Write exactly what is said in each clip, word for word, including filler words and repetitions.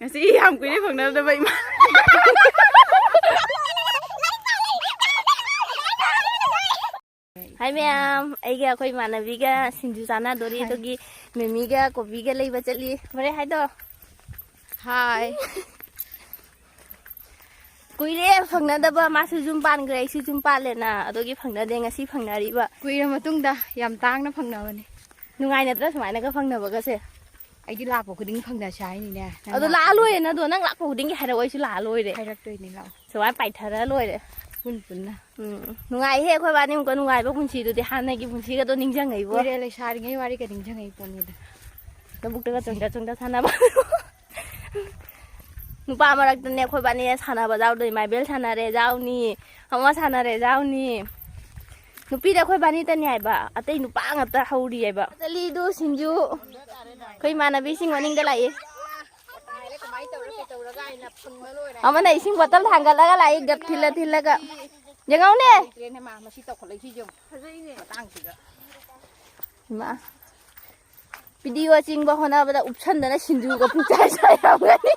ꯉꯁꯤ ꯌꯥꯝ ꯀꯨꯏꯔꯦ ꯐꯪꯅꯗꯕ ꯏꯃꯥ꯫ ꯍꯥꯏ ꯃꯌꯥꯝ, ꯑꯩꯒ ꯑꯩꯈꯣꯏ ꯏꯃꯥꯟꯅꯕꯤꯒ ꯁꯤꯡꯖꯨ ꯆꯥꯅꯗꯣꯔꯤ꯫ ꯍꯥꯏ꯫ ꯑꯗꯨꯒꯤ ꯃꯦꯃꯤꯒ ꯀꯣꯕꯤꯒ ꯂꯩꯕ ꯆꯠꯂꯤ꯫ ꯍꯣꯔꯦꯟ ꯍꯥꯏꯗꯣ꯫ ꯍꯥꯏ꯫ ꯀꯨꯏꯔꯦ ꯐꯪꯅꯗꯕ, ꯃꯥꯁꯨ ꯌꯨꯝ ꯄꯥꯟꯈ꯭ꯔꯦ, ꯑꯩꯁꯨ ꯌꯨꯝ ꯄꯥꯜꯂꯦꯅ꯫ ꯑꯗꯨꯒꯤ ꯐꯪꯅꯗꯦ, ꯉꯁꯤ ꯐꯪꯅꯔꯤꯕ꯫ ꯀꯨꯏꯔ ꯃꯇꯨꯡꯗ ꯌꯥꯝ ꯇꯥꯡꯅ ꯐꯪꯅꯕꯅꯦ꯫ ꯅꯨꯡꯉꯥꯏꯅꯗ꯭ꯔꯥ ꯁꯨꯃꯥꯏꯅꯒ ꯐꯪꯅꯕꯒꯁꯦ? ꯑꯩꯗꯤ ꯂꯥꯛꯄ ꯈꯨꯗꯤꯡ ꯐꯪꯅꯁꯦ ꯍꯥꯏꯅꯤꯅꯦ꯫ ꯅꯪ ꯑꯗꯣ ꯂꯥꯛꯑ ꯂꯥꯛꯄꯗꯤ ꯂꯣꯏꯔꯦꯅ, ꯑꯗꯣ ꯅꯪ ꯂꯥꯛꯄ ꯈꯨꯗꯤꯡꯒꯤ ꯍꯥꯏꯔꯛꯑꯣ, ꯑꯩꯁꯨ ꯂꯥꯛꯑ ꯂꯣꯏꯔꯦ꯫ ꯍꯥꯏꯔꯛꯇꯣꯏꯅꯦ, ꯂꯥꯛꯑꯣ꯫ ꯁꯨꯃꯥꯏꯅ ꯄꯥꯏꯊꯔ ꯂꯣꯏꯔꯦ꯫ ꯄꯨꯟ ꯄꯨꯟꯅ꯫ ꯎꯝ, ꯅꯨꯡꯉꯥꯏꯍꯦ ꯑꯩꯈꯣꯏ ꯕꯥꯅꯤ ꯑꯃꯨꯛꯀ ꯅꯨꯡꯉꯥꯏꯕ ꯄꯨꯟꯁꯤꯗꯨꯗꯤ, ꯍꯥꯟꯅꯒꯤ ꯄꯨꯟꯁꯤꯒꯗꯣ ꯅꯤꯡꯁꯤꯡꯉꯛꯏꯕꯣ꯫ ꯀꯨꯏꯔꯦ, ꯂꯩꯁꯥꯔꯤꯉꯩ ꯋꯥꯔꯤꯒ ꯅꯤꯡꯁꯤꯡꯉꯛꯏ ꯄꯣꯠꯅꯤꯗ꯫ ꯂꯧꯕꯨꯛꯇꯒ ꯆꯣꯡꯗ ꯆꯣꯡꯗ ꯁꯥꯟꯅꯕ꯫ ꯅꯨꯄꯥ ꯃꯔꯛꯇꯅꯦ ꯑꯩꯈꯣꯏ ꯕꯥꯅꯤ ꯁꯥꯟꯅꯕ ꯌꯥꯎꯗꯣꯏ, ꯃꯥꯏꯕꯦꯜ ꯁꯥꯟꯅꯔꯦ ꯌꯥꯎꯅꯤ, ꯑꯃ ꯁꯥꯟꯅꯔꯦ ꯌꯥꯎꯅꯤ꯫ ꯅꯨꯄꯤꯗ ꯑꯩꯈꯣꯏ ꯕꯥꯅꯤꯇꯅꯤ ꯍꯥꯏꯕ, ꯑꯇꯩ ꯅꯨꯄꯥ ꯉꯥꯛꯇ ꯍꯧꯔꯤ ꯍꯥꯏꯕ꯫ ꯆꯠꯂꯤꯗꯨ ꯁꯤꯡꯖꯨ ꯑꯩꯈꯣꯏ ꯏꯃꯥꯟꯅꯕꯤꯁꯤꯡ ꯃꯅꯤꯡꯗ ꯂꯥꯛꯏ꯫ ꯑꯃꯅ ꯏꯁꯤꯡ ꯕꯣꯇꯜ ꯊꯥꯡꯒꯠꯂꯒ ꯂꯥꯛꯏ, ꯒꯞ ꯊꯤꯜꯂ ꯊꯤꯜꯂꯒ꯫ ꯌꯦꯡꯉꯧꯅꯦ꯫ ꯂꯩꯇ꯭ꯔꯦꯅꯦ ꯃꯥ, ꯃꯁꯤ ꯇꯧꯈꯠꯂꯛꯏꯁꯤ ꯌꯦꯡꯉꯨ꯫ ꯐꯖꯩꯅꯦ꯫ ꯃꯇꯥꯡꯁꯤꯗ꯫ ꯏꯃꯥ꯫ ꯚꯤꯗꯤꯑꯣ ꯆꯤꯡꯕ ꯍꯣꯠꯅꯕꯗ ꯎꯞꯁꯟꯗꯅ ꯁꯤꯡꯖꯨꯒ ꯄꯨꯡꯆꯥꯏ ꯆꯥꯏꯔꯝꯒꯅꯤ꯫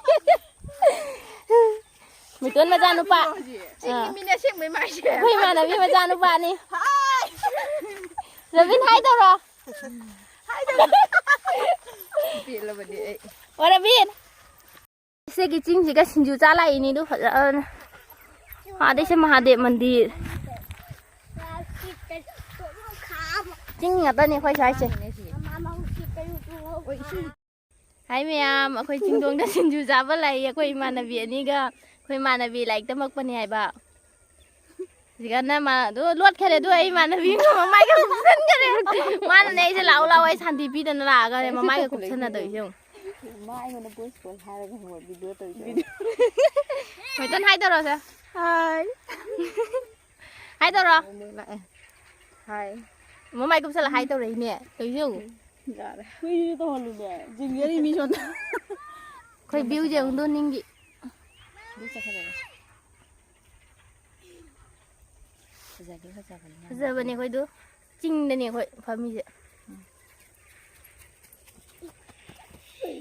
ꯃꯤꯇꯣꯟ ꯃꯆꯥꯅꯨꯄꯥ꯫ ꯍꯧꯖꯤꯛ꯫ ꯆꯤꯡꯒꯤ ꯑꯥ꯫ ꯃꯤꯅꯦ ꯑꯁꯦꯡꯕꯩ ꯃꯥꯏꯁꯦ꯫ ꯑꯩꯈꯣꯏ ꯏꯃꯥꯟꯅꯕꯤ ꯃꯆꯥꯅꯨꯄꯥꯅꯤ꯫ ꯍꯥꯏ꯫ ꯔꯣꯕꯤꯟ ꯍꯥꯏ ꯇꯧꯔꯣ꯫ ꯍꯥꯏ ꯇꯧꯔꯣ꯫ ꯄꯦꯜꯂꯕꯅꯤ ꯑꯩ꯫ ꯑꯣ ꯔꯣꯕꯤꯟ꯫ ꯁꯤꯒꯤ ꯆꯤꯡꯁꯤꯒ ꯁꯤꯡꯖꯨ ꯆꯥ ꯂꯥꯛꯏꯅꯤꯗꯨ ꯐꯖꯅ꯫ ꯑꯥꯗꯩꯁꯦ ꯃꯍꯥꯗꯦꯕ ꯃꯟꯗꯤꯔ꯫ ꯆꯤꯡ ꯉꯥꯛꯇꯅꯤ ꯑꯩꯈꯣꯏ ꯁ꯭ꯋꯥꯏꯁꯦ꯫ ꯍꯥꯏ ꯃꯌꯥꯝ, ꯑꯩꯈꯣꯏ ꯆꯤꯡꯗꯣꯡꯗ ꯁꯤꯡꯖꯨ ꯆꯥꯕ ꯂꯥꯛꯏ ꯑꯩꯈꯣꯏ ꯏꯃꯥꯟꯅꯕꯤ ꯑꯅꯤꯒ꯫ ꯑꯩꯈꯣꯏ ꯏꯃꯥꯟꯅꯕꯤ ꯂꯥꯏꯔꯤꯛ ꯇꯝꯃꯛꯄꯅꯦ ꯍꯥꯏꯕ꯫ ꯍꯧꯖꯤꯛꯀꯥꯟꯅ ꯃꯥ ꯑꯗꯨ ꯂꯣꯠꯈꯔꯦ, ꯑꯗꯨ ꯑꯩ ꯏꯃꯥꯟꯅꯕꯤ ꯑꯃ ꯃꯃꯥꯏꯒ ꯀꯨꯞꯁꯟꯈꯔꯦ꯫ ꯃꯥꯅꯅꯦ ꯑꯩꯁꯦ ꯂꯥꯛꯑꯣ ꯂꯥꯛꯑꯣ ꯑꯩ ꯁꯥꯟꯇꯤ ꯄꯤꯗꯅ ꯂꯥꯛꯑꯒꯅꯦ ꯃꯃꯥꯏꯒ ꯀꯨꯞꯁꯟꯅꯗꯧꯔꯤꯁꯦ ꯌꯦꯡꯉꯨ꯫ ꯃꯥ ꯑꯩꯉꯣꯟꯗ voice call ꯍꯥꯏꯔꯒ ꯍꯪꯉꯣ, video ꯇꯧꯔꯤꯁꯦ꯫ ꯃꯩꯇꯟ ꯍꯥꯏ ꯇꯧꯔꯣꯁꯦ꯫ ꯍꯥꯏ꯫ ꯍꯥꯏ ꯇꯧꯔꯣ꯫ ꯃꯣꯏ ꯂꯥꯛꯑꯦ꯫ ꯍꯥꯏ꯫ ꯃꯃꯥꯏ ꯀꯨꯞꯁꯜꯂ ꯍꯥꯏ ꯇꯧꯔꯛꯏꯅꯦ꯫ ꯇꯧꯔꯤꯁꯦ ꯌꯦꯡꯉꯨ꯫ ꯌꯥꯔꯦ꯫ ꯍꯨꯏꯁꯨ ꯇꯧꯍꯜꯂꯨꯅꯦ꯫ ꯌꯦꯡꯖꯔꯤ ꯃꯤ ꯁꯣꯝꯗ꯫ ꯑꯩꯈꯣꯏ view ꯌꯦꯡꯉꯨꯗꯣ ꯅꯤꯡꯒꯤ꯫ ꯑꯗꯨ ꯆꯠꯈ꯭ꯔꯦ꯫ ꯐꯖꯗꯤ ꯐꯖꯕꯅꯤ ꯌꯥꯝꯅ꯫ ꯐꯖꯕꯅꯦ ꯑꯩꯈꯣꯏꯗꯣ꯫ ꯆꯤꯡꯗꯅꯦ ꯑꯩꯈꯣꯏ ꯐꯝꯃꯤꯁꯦ꯫ ꯎꯝ꯫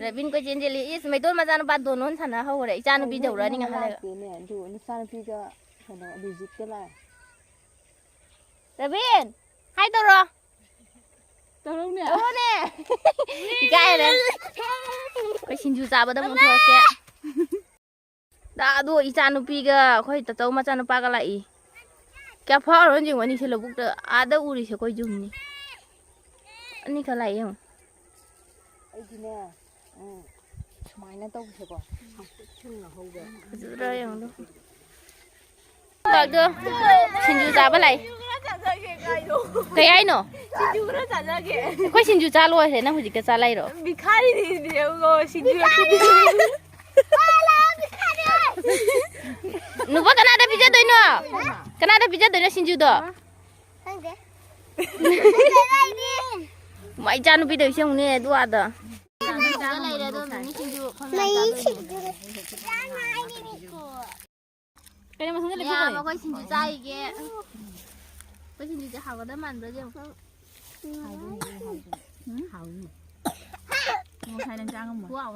ꯔꯕꯤꯟ ꯀꯣꯏꯆꯦꯟ ꯆꯦꯜꯂꯤ꯫ ꯏꯁ, ꯃꯩꯇꯣꯟ ꯃꯆꯥꯅꯨꯄꯥ ꯗꯣꯅꯣꯟ ꯁꯥꯟꯅ ꯍꯧꯈ꯭ꯔꯦ꯫ ꯏꯆꯥ ꯅꯨꯄꯤ ꯇꯧꯔꯅꯤ ꯉꯥꯏꯍꯥꯛ ꯂꯩꯔꯒ꯫ ꯂꯥꯛꯇꯦꯅꯦ, ꯑꯗꯨ ꯅꯆꯥꯅꯨꯄꯤꯒ ꯀꯩꯅꯣ ꯑꯕꯤꯖꯤꯠꯀ ꯂꯥꯛꯑꯦ꯫ ꯔꯕꯤꯟ, ꯍꯥꯏ ꯇꯧꯔꯣ꯫ ꯇꯧꯔꯧꯅꯦ꯫ ꯇꯧꯔꯣꯅꯦ꯫ ꯏꯀꯥꯏꯔꯦ꯫ ꯑꯩꯈꯣꯏ ꯁꯤꯡꯖꯨ ꯆꯥꯕꯗ ꯑꯃꯨꯛ ꯊꯣꯛꯂꯛꯀꯦ꯫ ꯗꯥ ꯑꯗꯣ ꯏꯆꯥ ꯅꯨꯄꯤꯒ ꯑꯩꯈꯣꯏ ꯇꯥꯆꯧ ꯃꯆꯥ ꯅꯨꯄꯥꯒ ꯂꯥꯛꯏ꯫ ꯀꯌꯥ ꯐꯥꯎꯔꯣ ꯌꯦꯡꯉꯣ ꯑꯅꯤꯁꯦ ꯂꯧꯕꯨꯛꯇ꯫ ꯑꯥꯗ ꯎꯔꯤꯁꯦ ꯑꯩꯈꯣꯏ ꯌꯨꯝꯅꯤ꯫ ꯑꯅꯤꯈꯛ ꯂꯥꯛꯏ ꯌꯦꯡꯉꯣ꯫ ꯑꯩꯗꯤꯅꯦ, ꯎꯝ, ꯁꯨꯃꯥꯏꯅ ꯇꯧꯕꯁꯦꯀꯣ, ꯌꯥꯝ ꯄꯤꯛ ꯊꯟꯅ ꯍꯧꯕ꯫ ꯐꯖꯗ꯭ꯔꯥ ꯌꯦꯡꯉꯨ꯫ ꯄꯥꯛꯇꯣ ꯁꯤꯡꯖꯨ ꯆꯥꯕ ꯂꯥꯛꯏ꯫ ꯀꯩ ꯍꯥꯏꯅꯣ? ꯁꯤꯡꯖꯨ ꯈꯔ ꯆꯥꯖꯒꯦ꯫ ꯑꯩꯈꯣꯏ ꯁꯤꯡꯖꯨ ꯆꯥ ꯂꯣꯏꯈ꯭ꯔꯦ, ꯅꯪ ꯍꯧꯖꯤꯛꯇ ꯆꯥ ꯂꯩꯔꯣ? ꯕꯤꯈꯥꯔꯤꯅꯤ ꯁꯤꯗꯤ, ꯑꯃꯨꯛ ꯁꯤꯡꯖꯨ꯫ ꯅꯨꯄꯥ ꯀꯅꯥꯗ ꯄꯤꯖꯗꯣꯏꯅꯣ? ꯀꯅꯥꯗ ꯄꯤꯖꯗꯣꯏꯅꯣ ꯁꯤꯡꯖꯨꯗꯣ? ꯈꯪꯗꯦ꯫ ꯃꯥ ꯏꯆꯥ ꯅꯨꯄꯤꯗ ꯏꯁꯦꯡꯅꯦ ꯑꯗꯨ ꯑꯥꯗ꯫ ꯂꯩꯔꯦ ꯑꯗꯣ ꯃꯤꯃꯤ ꯁꯤꯡꯖꯨ ꯈꯪꯅ ꯃꯩ ꯆꯥꯗꯣꯏꯅꯦ꯫ ꯁꯤꯡꯖꯨ ꯆꯥꯅ ꯍꯥꯏꯔꯤꯅꯤꯀꯣ꯫ ꯀꯩꯅꯣ ꯃꯊꯟꯇ ꯂꯦꯞꯊꯣꯛꯈ꯭ꯔꯦ? ꯃꯌꯥꯝ ꯑꯩꯈꯣꯏ ꯁꯤꯡꯖꯨ ꯆꯥꯏꯒꯦ꯫ ꯑꯩꯈꯣꯏ ꯁꯤꯡꯖꯨꯁꯦ ꯍꯥꯎꯒꯗꯕ ꯃꯥꯟꯕ꯭ꯔꯥ ꯌꯦꯡꯉꯨ꯫ ꯎꯝ? ꯍꯥꯎꯅꯤ꯫ ꯉꯁꯥꯏ ꯅꯪ ꯆꯥ ꯉꯝꯃꯣꯏ꯫ ꯋꯥꯎ꯫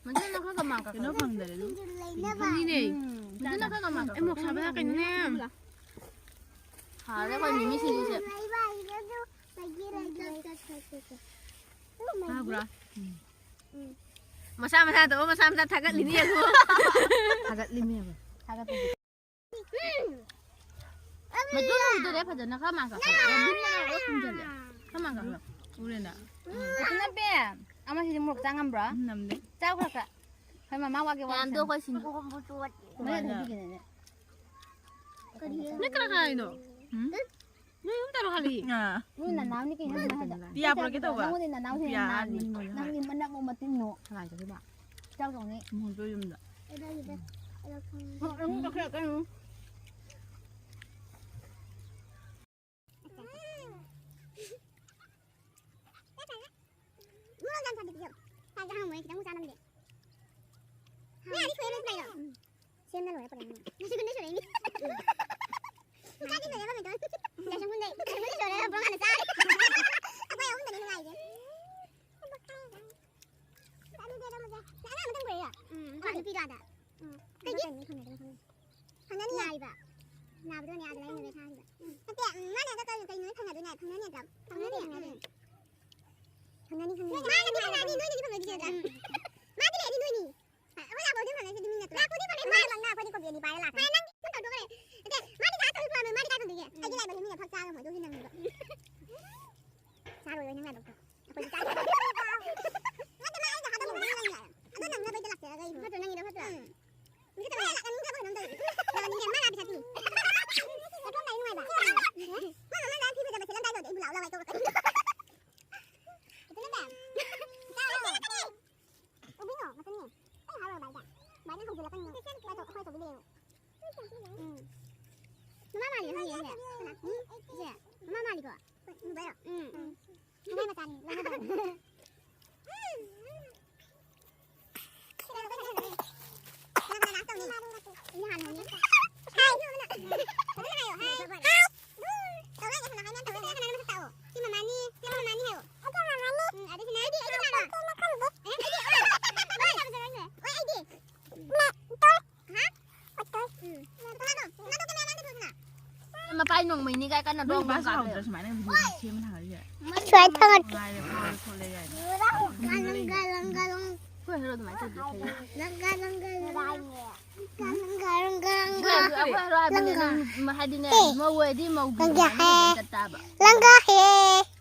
ꯃꯗꯨꯅ ꯈꯔ ꯀꯃꯥꯡ ꯀꯩꯅꯣ ꯀꯥꯈꯠꯂꯣ꯫ ꯐꯪꯗꯔꯦ ꯑꯗꯨ꯫ ꯁꯤꯡꯖꯨ ꯂꯩꯅꯕ꯫ ꯐꯪꯉꯤꯅꯦ꯫ ꯎꯝ꯫ ꯃꯗꯨꯅ ꯈꯔ ꯀꯃꯥꯡ ꯑꯩ ꯃꯣꯔꯣꯛ ꯁꯥꯕꯅ ꯀꯥꯈꯠꯂꯣ꯫ ꯀꯩꯅꯣꯅꯦ꯫ ꯍꯥꯎꯔꯦ ꯑꯩꯈꯣꯏ ꯃꯤꯃꯤ ꯁꯤꯡꯖꯨꯁꯦ꯫ ꯂꯩꯕ ꯍꯥꯏꯁꯦ ꯑꯗꯨ ꯂꯩꯒꯦ, ꯂꯩꯒꯦ꯫ ꯇꯥꯕ꯭ꯔꯥ? ꯎꯝ꯫ ꯎꯝ꯫ ꯃꯁꯥ ꯃꯁꯥ ꯇꯧꯕ, ꯃꯁꯥ ꯃꯁꯥ ꯊꯥꯒꯠꯂꯤꯅꯤ ꯌꯦꯡꯉꯣ꯫ ꯊꯥꯒꯠꯂꯤꯅꯦꯕ꯫ ꯊꯥꯒꯠꯄꯗꯤ꯫ ꯃꯗꯨ ꯎꯗꯔꯦ ꯐꯖꯅ, ꯈꯔ ꯃꯥꯡ ꯀꯥꯈꯠꯂꯣ꯫ ꯔꯕꯤꯟꯅ ꯂꯣꯏ ꯈꯨꯝꯖꯜꯂꯦ꯫ ꯈꯔ ꯃꯥꯡ ꯀꯥꯈꯠꯂꯣ꯫ ꯎꯔꯦꯅ꯫ ꯎꯝ꯫ ꯅꯝꯃꯦ꯫ ꯑꯃ ꯁꯤꯗꯤ ꯃꯣꯔꯣꯛ ꯆꯥ ꯉꯝꯕ꯭ꯔꯣ? ꯎꯝ, ꯅꯝꯗꯦ꯫ ꯆꯥꯎ ꯈꯔ ꯈꯔ꯫ ꯍꯣꯏ, ꯃꯃꯥ ꯋꯥꯒꯦ ꯋꯥꯒꯦ ꯃꯌꯥꯝꯗꯣ ꯁꯥꯅꯤ꯫ ꯑꯩꯈꯣꯏ ꯁꯤꯡꯖꯨ꯫ ꯃꯣꯏ ꯑꯗꯨꯝ ꯄꯤꯒꯅꯤꯅꯦ꯫ ꯀꯔꯤ? ꯅꯣꯏ ꯀꯅꯥ ꯀꯅꯥ ꯂꯩꯅꯣ? ꯎꯝ? ꯅꯣꯏ ꯑꯍꯨꯝ ꯇꯔꯨꯛ ꯍꯥꯠꯂꯤ꯫ ꯑꯥ꯫ ꯅꯣꯏ ꯅꯅꯥꯎꯅꯤ ꯀꯩꯅꯣ ꯑꯗꯨꯃꯥꯏꯅ ꯍꯥꯏꯗꯣ? ꯄꯤꯌꯥ ꯄꯨꯔꯛꯀꯦ ꯇꯧꯕ꯫ ꯅꯪꯉꯣꯟꯗ ꯅꯅꯥꯎ ꯍꯦꯟꯅ ꯄꯤꯌꯥ ꯅꯥꯜꯂꯤ꯫ ꯍꯥꯟꯕꯅꯤ ꯃꯣꯏꯅ ꯅꯪꯗꯤ ꯍꯥꯏ꯫ ꯃꯅꯞ ꯑꯃ ꯃꯇꯤꯟꯅꯣ꯫ ꯀꯅꯥꯏ ꯆꯠꯈꯤꯕ? ꯆꯥꯛ ꯊꯣꯡꯉꯤ꯫ ꯃꯣꯍꯟꯁꯨ ꯌꯨꯝꯗ꯫ ꯀꯗꯥꯏꯗ? ꯑꯗꯣ ꯈꯪꯉꯤ꯫ ꯅꯪ ꯀꯛꯈ꯭ꯔꯦ ꯀꯩꯅꯣ? ꯃꯣꯔꯣꯛ ꯌꯥꯝ ꯁꯥꯗꯦ, ꯄꯤꯌꯣ꯫ ꯆꯥꯛꯁꯦ ꯍꯥꯡꯕꯅꯦ, ꯈꯤꯇꯪ ꯆꯥꯅꯕꯗꯤ꯫ ꯃꯌꯥꯗꯤ ꯁꯣꯏꯔ ꯂꯩꯇ꯭ꯔꯣ? ꯁꯦꯝꯅ ꯂꯣꯏꯔꯦ ꯄꯔꯦꯡ ꯑꯃ꯫ ꯉꯁꯤ ꯈꯨꯟꯗ ꯁꯣꯏꯔꯛꯏꯅꯦ꯫ ꯆꯥꯗꯤ ꯂꯣꯏꯔꯦ ꯃꯃꯤꯗꯣ꯫ ꯌꯥꯏꯁꯪ ꯈꯨꯟꯗꯩ꯫ ꯈꯨꯟꯗ ꯁꯣꯏꯔꯦ ꯕ꯭ꯔꯣ ꯍꯥꯟꯅ ꯆꯥꯔꯦ꯫ ꯑꯩꯈꯣꯏ ꯑꯍꯨꯝꯗꯅꯤ ꯅꯨꯡꯉꯥꯏꯔꯤꯁꯦ꯫ ꯅꯪ ꯑꯉꯥꯡ ꯑꯃꯇꯪ ꯀꯣꯏꯔꯤꯔꯣ? ꯎꯝ, ꯅꯨꯄꯥ ꯅꯨꯄꯤꯗꯣ ꯑꯥꯗ꯫ ꯎꯝ꯫ ꯀꯩꯒꯤ? ꯐꯪꯅꯗꯣꯏꯅꯦ, ꯐꯪꯅꯗꯣꯏꯅꯦ, ꯐꯪꯅꯗꯣꯏꯅꯦ꯫ ꯐꯪꯅꯅꯤ꯫ ꯅꯥꯏꯕ꯫ ꯅꯥꯕꯗꯨꯅꯦ ꯑꯥꯗ ꯂꯥꯏꯌꯦꯡꯉꯒ ꯊꯥꯈꯤꯕ꯫ ꯎꯝ꯫ ꯅꯠꯇꯦ, ꯎꯝ, ꯃꯥꯅ ꯍꯟꯗꯛ ꯀꯩꯅꯣ, ꯀꯩꯅꯣ ꯐꯪꯅꯗꯣꯏꯅꯦ, ꯐꯪꯅꯅꯤ ꯍꯥꯏꯕ꯫ ꯐꯪꯅꯅꯤ, ꯐꯪꯅꯅꯤ꯫ ꯎꯝ꯫ ꯐꯪꯅꯅꯤ, ꯐꯪꯅꯅꯤ꯫ ꯃꯥꯅꯗꯤ ꯐꯪꯅꯅꯤ, ꯅꯣꯏꯅꯗꯤ ꯐꯪꯅꯗꯤ ꯆꯦꯟꯗ꯭ꯔꯥ? ꯎꯝ꯫ ꯃꯥꯗꯤ ꯂꯩꯔꯗꯤ ꯅꯣꯏꯅꯤ꯫ ꯑꯩꯈꯣꯏ ꯂꯥꯛꯄꯗꯤ ꯐꯪꯅꯩꯁꯤꯗꯤ ꯃꯤ ꯅꯠꯇ꯭ꯔꯣ? ꯂꯥꯛꯄꯗꯤ ꯐꯪꯅꯩ, ꯃꯥ ꯂꯪꯅ ꯑꯩꯈꯣꯏꯗꯤ ꯀꯣꯕꯤ ꯑꯅꯤ ꯄꯥꯏꯔ ꯂꯥꯛꯈ꯭ꯔꯦ꯫ ꯃꯥ ꯅꯪ ꯇꯧꯗꯣꯔꯦ꯫ ꯅꯠꯇꯦ, ꯃꯥꯗꯤ ꯉꯥꯏꯍꯥꯛ ꯇꯧꯕꯤ ꯄꯨꯔꯛꯑꯝꯃꯦ, ꯃꯥꯗꯤ ꯀꯥꯏ ꯐꯪꯗꯣꯏꯒꯦ? ꯎꯝ꯫ ꯑꯩꯗꯤ ꯂꯥꯏꯕꯛ ꯃꯤꯅ ꯐꯛ ꯆꯥꯔꯝꯃꯣꯏ, ꯑꯗꯨꯒꯤ ꯅꯪꯅꯦꯕ꯫ ꯆꯥꯔꯣꯏ ꯅꯪ ꯂꯥꯏꯕꯛꯇꯣ꯫ ꯑꯩꯈꯣꯏꯗꯤ ꯆꯥꯗꯦ꯫ ꯅꯠꯇꯦ, ꯃꯥ ꯑꯩꯒ ꯍꯥꯠꯇꯣꯛꯅꯕ ꯃꯤ ꯂꯪ ꯂꯥꯛꯑꯦ꯫ ꯑꯗꯨ ꯅꯪꯅꯕ ꯑꯩꯗ ꯂꯥꯛꯆꯔꯒ ꯑꯩꯕꯨ꯫ ꯐꯠꯇ꯭ꯔꯣ ꯅꯪꯒꯤꯗꯣ ꯐꯠꯇ꯭ꯔꯣ? ꯎꯝ꯫ ꯃꯤ ꯈꯛꯇ ꯂꯥꯛꯑꯦ, ꯂꯥꯛꯅꯤꯡꯗ꯭ꯔꯕ ꯀꯩꯅꯣꯝ ꯇꯧꯔꯤ꯫ ꯂꯥꯛꯅꯤꯡꯗꯦ, ꯃꯥ ꯂꯥꯛꯑꯗꯤ ꯄꯩꯁꯥ ꯄꯤꯅꯤ꯫ ꯆꯠꯊꯣꯛꯑꯝꯗꯥꯏ ꯅꯨꯡꯉꯥꯏꯕ꯫ ꯃꯥ ꯃꯃꯥ ꯂꯥꯛꯑ ꯐꯤ ꯐꯖꯕ ꯁꯦꯠꯂꯝꯗꯥꯏꯗꯣ ꯑꯗꯨ ꯑꯩꯕꯨ ꯂꯥꯛꯑꯣ, ꯂꯥꯛꯑꯣ ꯍꯥꯏ ꯀꯧꯔꯛꯀꯅꯤ꯫ ꯏꯆꯦ ꯅꯠꯇꯦ꯫ ꯏꯆꯥ ꯂꯥꯛꯑꯣ꯫ ꯎꯕꯤꯅꯣ, ꯃꯆꯟꯅꯤ꯫ ꯑꯩ ꯍꯥꯏꯔꯣ ꯚꯥꯏꯗ꯫ ꯚꯥꯏꯅ ꯍꯧꯖꯤꯜꯂꯛꯀꯅꯤ꯫ ꯑꯩꯈꯣꯏ ꯇꯧ-, ꯑꯩꯈꯣꯏ ꯇꯧꯕꯤ ꯂꯩꯌꯦꯕ꯫ ꯎꯝ꯫ ꯃꯃꯥ ꯃꯥꯜꯂꯤ, ꯈꯪꯉꯦ, ꯈꯪꯉꯦ꯫ ꯀꯅꯥ? ꯎꯝ? ꯏꯆꯦ꯫ ꯃꯃꯥ ꯃꯥꯜꯂꯤꯀꯣ? ꯎꯝ, ꯚꯥꯏꯔꯣ? ꯎꯝ꯫ ꯎꯝ꯫ ꯃꯃꯥ ꯃꯆꯥꯅꯤ, ꯂꯧꯅꯗꯕꯅꯤ꯫ ꯀꯅꯥ ꯀꯅꯥ ꯇꯧꯅꯤ? ꯑꯩꯅ ꯍꯥꯟꯅ ꯍꯧꯅꯤ꯫ ꯍꯥꯏ꯫ ꯐꯖꯅ ꯍꯥꯏꯌꯣ, ꯍꯥꯏ꯫ ꯍꯥꯏ꯫ ꯇꯧꯔꯣꯏ, ꯑꯩ ꯍꯥꯟꯅ ꯍꯥꯏꯅ ꯇꯧꯔꯣꯏ꯫ ꯀꯅꯥ ꯀꯅꯥ ꯃꯁꯛ ꯇꯥꯛꯑꯣ? ꯁꯤ ꯃꯃꯥꯅꯤ, ꯁꯤ ꯃꯃꯥꯅꯤ ꯍꯥꯏꯌꯣ꯫ ꯑꯩꯗꯤ ꯃꯃꯥꯅꯤ꯫ ꯎꯝ, ꯑꯗꯨ ꯁꯤꯅ ꯑꯩꯗꯤ, ꯑꯩꯗꯤ ꯀꯅꯥꯅꯣ? ꯑꯦ, ꯑꯩꯗꯤ, ꯑꯥ꯫ ꯃꯥꯅ ꯇꯧꯖꯔꯣꯏꯅꯦ꯫ ꯑꯣ, ꯑꯩꯗꯤ꯫ ꯍꯥ? ꯎꯝ꯫ ꯀꯅꯥꯅꯣ? ꯅꯪꯗꯣ ꯀꯅꯥ ꯃꯥꯡꯗ ꯊꯣꯛꯁꯤꯅ? ꯃꯄꯥꯏ ꯅꯣꯡꯃꯩꯅꯤ ꯀꯥꯏ ꯀꯟꯅ ꯅꯣꯏ ꯗꯣꯡ ꯅꯨꯄꯥꯁꯨ ꯗꯣꯡ ꯀꯥꯞꯄꯦ꯫ ꯍꯥꯎꯗ꯭ꯔꯥ ꯁꯨꯃꯥꯏꯅ ꯚꯤꯗꯤꯑꯣ ꯁꯦꯝꯃ ꯊꯥꯒꯠꯂꯤꯁꯦ? ꯁ꯭ꯋꯥꯏ ꯊꯥꯒꯠꯀꯦ꯫ ꯉꯥꯏꯔꯦ, ꯐꯥꯎꯔꯦ, ꯊꯣꯛꯂꯦ ꯀꯥꯏꯅ꯫ ꯒ ꯂꯪ ꯒ ꯂꯪ ꯒ ꯂꯪ꯫ ꯑꯩꯈꯣꯏ ꯍꯦꯔꯣ ꯑꯗꯨꯃꯥꯏꯅ ꯇꯧꯗꯦ, ꯐꯩꯌꯦ꯫ ꯒ ꯂꯪ ꯒ ꯂꯪ꯫ ꯒ ꯂꯪ ꯒ ꯂꯪ ꯒ ꯂꯪ꯫ ꯑꯩꯈꯣꯏ ꯍꯦꯔꯣ ꯍꯥꯏꯕꯅꯤ, ꯂꯪꯒꯥ꯫ ꯅꯪ ꯍꯥꯏꯗꯤꯅꯦ, ꯑꯦ꯫ ꯃꯧ ꯑꯣꯏꯔꯗꯤ ꯃꯧꯒꯤ ꯂꯪꯒꯥ ꯑꯗꯨꯃꯥꯏꯅ ꯍꯦ꯫ ꯇꯧꯗꯅ ꯆꯠ ꯇꯥꯕ꯫ ꯂꯪꯒꯥ ꯍꯦ꯫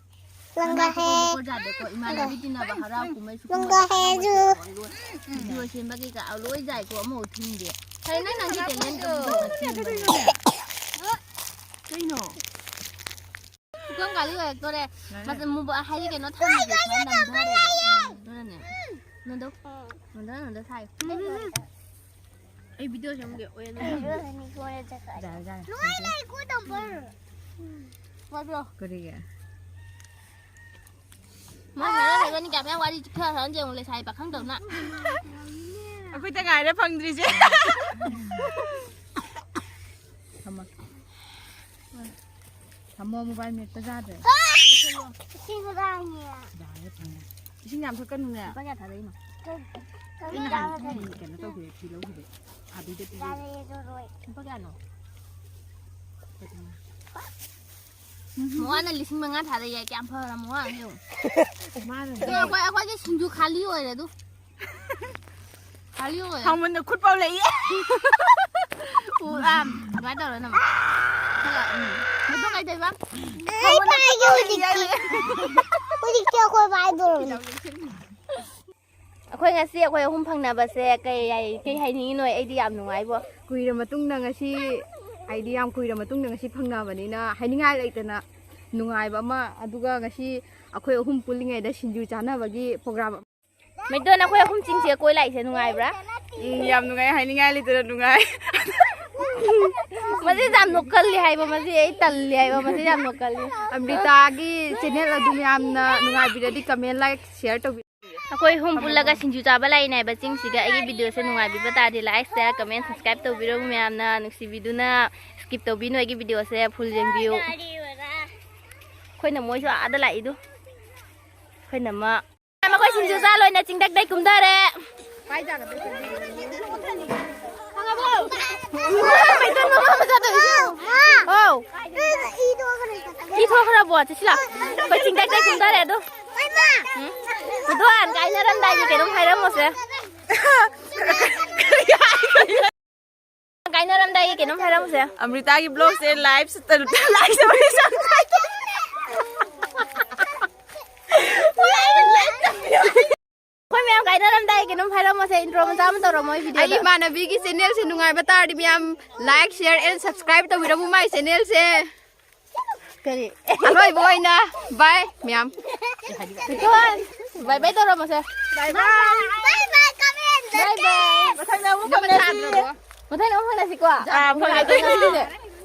ꯂꯪꯒꯥ ꯍꯦ꯫ ꯀꯣꯔꯖꯥꯗꯀꯣ, ꯏꯃꯥꯟꯅꯕꯤ ꯇꯤꯟꯅꯕ ꯍꯔꯥꯎ ꯀꯨꯝꯍꯩ ꯁꯨ ꯂꯪꯒꯥ ꯍꯦ ꯖꯨ꯫ ꯚꯤꯗꯤꯑꯣ ꯁꯦꯝꯕ ꯀꯩꯀꯥ ꯂꯣꯏ ꯌꯥꯏꯀꯣ, ꯑꯃꯐꯥꯎ ꯊꯤꯡꯗꯦ꯫ ꯐꯔꯦ, ꯅꯪ ꯅꯪꯒꯤ talent ꯇꯣ ꯁꯦꯝꯕꯅꯦ꯫ ꯀꯩꯅꯣ? ꯄꯨꯈꯝ ꯈꯥꯂꯤ ꯑꯣꯏꯔꯛꯇꯣꯔꯦ꯫ ꯌꯥꯔꯦ꯫ ꯃꯆꯜ ꯃꯨꯕ ꯍꯥꯏꯗꯤ ꯀꯩꯅꯣ ꯊꯝꯃꯤꯁꯦ ꯁꯨꯃꯥꯏꯅ ꯅꯝꯊꯔꯦꯕ꯫ ꯑꯗꯨꯅꯅꯦ꯫ ꯅꯣꯟꯗꯧ꯫ ꯅꯣꯟꯗꯧ, ꯅꯣꯟꯗꯧ ꯊꯥꯏ꯫ ꯑꯩ ꯚꯤꯗꯤꯑꯣ ꯁꯦꯝꯒꯦ, ꯑꯣꯏꯅ꯫ ꯌꯥꯔꯦ, ꯌꯥꯔꯦ꯫ ꯂꯣꯏ ꯂꯩꯀꯣ ꯗꯝꯕꯔ꯫ ꯄꯥꯏꯕ꯭ꯔꯣ? ꯀꯔꯤꯒꯤ? ꯃꯣꯏ ꯍꯦꯔꯣ ꯍꯦꯔꯣꯅꯤ ꯀꯌꯥꯝ ꯌꯥꯝ ꯋꯥꯔꯤ ꯈꯔ ꯁꯥꯟꯅ ꯌꯦꯡꯉꯨ, ꯂꯩꯁꯥꯕꯤ ꯄꯥꯈꯪꯗꯧꯅ꯫ ꯑꯩꯈꯣꯏꯗ ꯉꯥꯏꯔꯦ ꯐꯪꯗ꯭ꯔꯤꯁꯦ꯫ ꯊꯝꯃꯣ꯫ ꯊꯝꯃꯣ, ꯃꯣꯕꯥꯏꯜ ꯃꯦꯠꯄ ꯌꯥꯗ꯭ꯔꯦ꯫ ꯏꯁꯤꯡ ꯍꯨꯔꯥꯟꯒꯦ꯫ ꯌꯥꯔꯦ, ꯊꯝꯃꯣ꯫ ꯏꯁꯤꯡ ꯌꯥꯝ ꯊꯛꯀꯅꯨꯅꯦ꯫ ꯂꯨꯄꯥ ꯀꯌꯥ ꯊꯥꯗꯩꯅꯣ? ꯑꯩꯅ ꯍꯥꯟꯅ ꯊꯥꯏꯅ ꯀꯩꯅꯣ ꯇꯧꯈꯤꯕ, ꯐꯤ ꯂꯧꯈꯤꯕ꯫ ꯑꯥꯕꯤꯗ ꯄꯤꯕ꯫ ꯂꯨꯄꯥ ꯀꯌꯥꯅꯣ? ꯃꯋꯥꯅ ꯂꯤꯁꯤꯡ ꯃꯉꯥ ꯊꯥꯗ ꯌꯥꯏ, ꯀꯌꯥꯝ ꯐꯔ ꯃꯋꯥ ꯌꯦꯡꯉꯨ꯫ ꯃꯥꯅ ꯑꯗꯣ ꯑꯩꯈꯣꯏ, ꯑꯩꯈꯣꯏꯒꯤ ꯁꯤꯡꯖꯨ ꯈꯥꯂꯤ ꯑꯣꯏꯔꯦ ꯑꯗꯨ꯫ ꯈꯥꯂꯤ ꯑꯣꯏꯔꯦ꯫ ꯍꯥꯎꯃꯟꯗ ꯈꯨꯠ ꯐꯥꯎ ꯂꯩꯌꯦ꯫ ꯎ, ꯑꯥ, ꯑꯗꯨꯃꯥꯏꯅ ꯇꯧꯔ ꯅꯝꯃꯣ꯫ ꯈꯔ, ꯎꯝ꯫ ꯃꯇꯨꯡ ꯀꯩꯗꯧꯕ? ꯑꯩ ꯄꯥꯏꯒꯦ ꯍꯧꯖꯤꯛꯇꯤ꯫ ꯍꯧꯖꯤꯛꯇꯤ ꯑꯩꯈꯣꯏ ꯄꯥꯏꯗꯧꯔꯕꯅꯤ꯫ ꯑꯩꯈꯣꯏ ꯉꯁꯤ ꯑꯩꯈꯣꯏ ꯑꯍꯨꯝ ꯐꯪꯅꯕꯁꯦ ꯀꯩ ꯍꯥꯏ-, ꯀꯩ ꯍꯥꯏꯅꯤꯡꯉꯤꯅꯣ? ꯑꯩꯗꯤ ꯌꯥꯝ ꯅꯨꯡꯉꯥꯏꯕꯣ꯫ ꯀꯨꯏꯔ ꯃꯇꯨꯡꯗ ꯉꯁꯤ, ꯍꯥꯏꯗꯤ ꯌꯥꯝ ꯀꯨꯏꯔ ꯃꯇꯨꯡꯗ ꯉꯁꯤ ꯐꯪꯅꯕꯅꯤꯅ ꯍꯥꯏꯅꯤꯡꯉꯥꯏ ꯂꯩꯇꯅ ꯅꯨꯡꯉꯥꯏꯕ ꯑꯃ, ꯑꯗꯨꯒ ꯉꯁꯤ ꯑꯩꯈꯣꯏ ꯑꯍꯨꯝ ꯄꯨꯜꯂꯤꯉꯩꯗ ꯁꯤꯡꯖꯨ ꯆꯥꯅꯕꯒꯤ ꯄ꯭ꯔꯣꯒ꯭ꯔꯥꯝ꯫ ꯃꯩꯇꯣꯟ, ꯑꯩꯈꯣꯏ ꯑꯍꯨꯝ ꯆꯤꯡꯁꯤꯗ ꯀꯣꯏ ꯂꯥꯛꯏꯁꯦ ꯅꯨꯡꯉꯥꯏꯕ꯭ꯔꯥ? ꯎꯝ, ꯌꯥꯝ ꯅꯨꯡꯉꯥꯏ, ꯍꯥꯏꯅꯤꯡꯉꯥꯏ ꯂꯩꯇꯅ ꯅꯨꯡꯉꯥꯏ꯫ ꯃꯁꯤ ꯌꯥꯝ ꯅꯣꯛꯀꯜꯂꯤ ꯍꯥꯏꯕ, ꯃꯁꯤ ꯑꯩ ꯇꯜꯂꯤ ꯍꯥꯏꯕ, ꯃꯁꯤ ꯌꯥꯝ ꯅꯣꯛꯀꯜꯂꯤ꯫ ꯑꯃ꯭ꯔꯤꯇꯥꯒꯤ ꯆꯦꯅꯦꯜ ꯑꯗꯨ ꯃꯌꯥꯝꯅ ꯅꯨꯡꯉꯥꯏꯕꯤꯔꯗꯤ ꯀꯃꯦꯟ, ꯂꯥꯏꯛ, ꯁꯤꯌꯔ ꯇꯧꯕꯤꯔꯣ꯫ ꯑꯩꯈꯣꯏ ꯑꯍꯨꯝ ꯄꯨꯜꯂꯒ ꯁꯤꯡꯖꯨ ꯆꯥꯕ ꯂꯥꯛꯏꯅꯦ ꯍꯥꯏꯕ ꯆꯤꯡꯁꯤꯒ꯫ ꯑꯩꯒꯤ ꯚꯤꯗꯤꯑꯣꯁꯦ ꯅꯨꯡꯉꯥꯏꯕꯤꯕ ꯇꯥꯔꯗꯤ ꯂꯥꯏꯛ, ꯁꯤꯌꯔ, ꯀꯃꯦꯟ, ꯁꯕꯁꯀ꯭ꯔꯥꯏꯕ ꯇꯧꯕꯤꯔꯣ ꯃꯌꯥꯝꯅ, ꯅꯨꯡꯁꯤꯕꯤꯗꯨꯅ ꯁ꯭ꯀꯤꯞ ꯇꯧꯕꯤꯅꯨ ꯑꯩꯒꯤ ꯚꯤꯗꯤꯑꯣꯁꯦ, ꯐꯨꯜ ꯌꯦꯡꯕꯤꯌꯨ꯫ ꯑꯩꯈꯣꯏꯅ ꯃꯣꯏꯁꯨ ꯑꯥꯗ ꯂꯥꯛꯏꯗꯨ꯫ ꯑꯩꯈꯣꯏꯅ ꯑꯃ ꯃꯈꯣꯏ ꯁꯤꯡꯖꯨ ꯆꯥ ꯂꯣꯏꯅ ꯆꯤꯡꯊꯛꯇꯩ ꯀꯨꯝꯊꯔꯦ꯫ ꯃꯩꯇꯣꯟ ꯃꯃꯥ ꯃꯆꯥ ꯇꯧꯔꯤꯁꯦ꯫ ꯑꯧ꯫ ꯏ ꯊꯣꯛꯈ꯭ꯔꯕꯣ? ꯆꯠꯁꯤꯂꯥ꯫ ꯑꯩꯈꯣꯏ ꯆꯤꯡꯊꯛꯇꯩ ꯀꯨꯝꯊꯔꯦ ꯑꯗꯣ꯫ ꯎꯝ? ꯃꯩꯇꯣꯟ, ꯀꯥꯏꯅꯔꯝꯗꯥꯏꯒꯤ ꯀꯩꯅꯣꯝ ꯍꯥꯏꯔꯝꯃꯣꯁꯦ꯫ ꯀꯥꯏꯅꯔꯝꯗꯥꯏꯒꯤ ꯀꯩꯅꯣꯝ ꯍꯥꯏꯔꯝꯃꯨꯁꯦ꯫ ꯑꯃ꯭ꯔꯤꯇꯥꯒꯤ ꯕ꯭ꯂꯣꯒꯁꯦ ꯂꯥꯏꯐ ꯁꯨꯠꯇ ꯂꯥꯏꯐ ꯁꯨꯠꯇ ꯑꯩꯈꯣꯏ ꯃꯌꯥꯝ ꯀꯥꯏꯅꯔꯝꯗꯥꯏ ꯀꯩꯅꯣꯝ ꯍꯥꯏꯔꯝꯃꯣꯁꯦ, ꯏꯟꯇ꯭ꯔꯣ ꯃꯆꯥ ꯑꯃ ꯇꯧꯔꯝꯃꯣ ꯑꯩ ꯑꯩꯒꯤ ꯚꯤꯗꯤꯑꯣꯗ꯫ ꯏꯃꯥꯟꯅꯕꯤꯒꯤ ꯆꯦꯅꯦꯜꯁꯦ ꯅꯨꯡꯉꯥꯏꯕ ꯇꯥꯔꯗꯤ ꯃꯌꯥꯝ ꯂꯥꯏꯛ, ꯁꯤꯌꯔ ꯑꯦꯟ ꯁꯕꯁꯀ꯭ꯔꯥꯏꯕ ꯇꯧꯕꯤꯔꯝꯃꯨ ꯃꯥꯏ ꯆꯦꯅꯦꯜꯁꯦ꯫ ꯀꯔꯤ? ꯑꯔꯣꯏꯕ ꯑꯣꯏꯅ ꯕꯥꯏ ꯃꯌꯥꯝ꯫ ꯃꯩꯇꯣꯟ, ꯕꯥꯏ ꯕꯥꯏ ꯇꯧꯔꯝꯃꯣꯁꯦ꯫ ꯕꯥꯏ ꯕꯥꯏ꯫ ꯕꯥꯏ ꯕꯥꯏ, ꯀꯃꯦꯟ ꯕꯥꯏ ꯕꯥꯏ꯫ ꯃꯊꯪꯗ ꯑꯃꯨꯛ ꯐꯪꯅꯁꯤ꯫ ꯃꯊꯪꯗ ꯑꯃꯨꯛ ꯐꯪꯅꯁꯤꯀꯣ꯫ ꯑꯥ, ꯐꯪꯅꯁꯤ꯫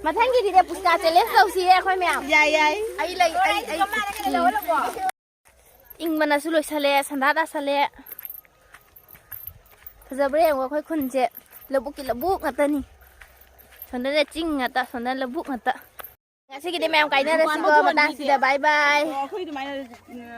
ꯃꯊꯪꯒꯤꯗꯤꯅꯦ ꯄꯨꯁꯀꯥ ꯆꯦꯂꯦꯟꯖ ꯇꯧꯁꯤꯌꯦ ꯑꯩꯈꯣꯏ ꯃꯌꯥꯝ꯫ ꯌꯥꯏ, ꯌꯥꯏ꯫ ꯑꯩ ꯂꯩ, ꯑꯩ, ꯑꯩ꯫ ꯎꯝ꯫ ꯏꯪꯕꯅꯁꯨ ꯂꯣꯏꯁꯜꯂꯦ, ꯁꯟꯗꯥ ꯇꯥꯁꯜꯂꯦ꯫ ꯐꯖꯕ꯭ꯔꯥ ꯌꯦꯡꯉꯣ, ꯑꯩꯈꯣꯏ ꯈꯨꯟꯁꯦ ꯂꯧꯕꯨꯛꯀꯤ ꯂꯧꯕꯨꯛ ꯉꯥꯛꯇꯅꯤ꯫ ꯁꯣꯝꯗꯅ ꯆꯤꯡ ꯉꯥꯛꯇ, ꯁꯣꯝꯗꯅ ꯂꯧꯕꯨꯛ ꯉꯥꯛꯇ꯫ ꯉꯁꯤꯒꯤꯗꯤ ꯃꯌꯥꯝ ꯀꯥꯏꯅꯔꯁꯤꯀꯣ, ꯃꯇꯥꯡꯁꯤꯗ ꯕꯥꯏ ꯕꯥꯏ꯫ ꯑꯣ, ꯑꯩꯈꯣꯏ ꯑꯗꯨꯃꯥꯏꯅ, ꯎꯝ,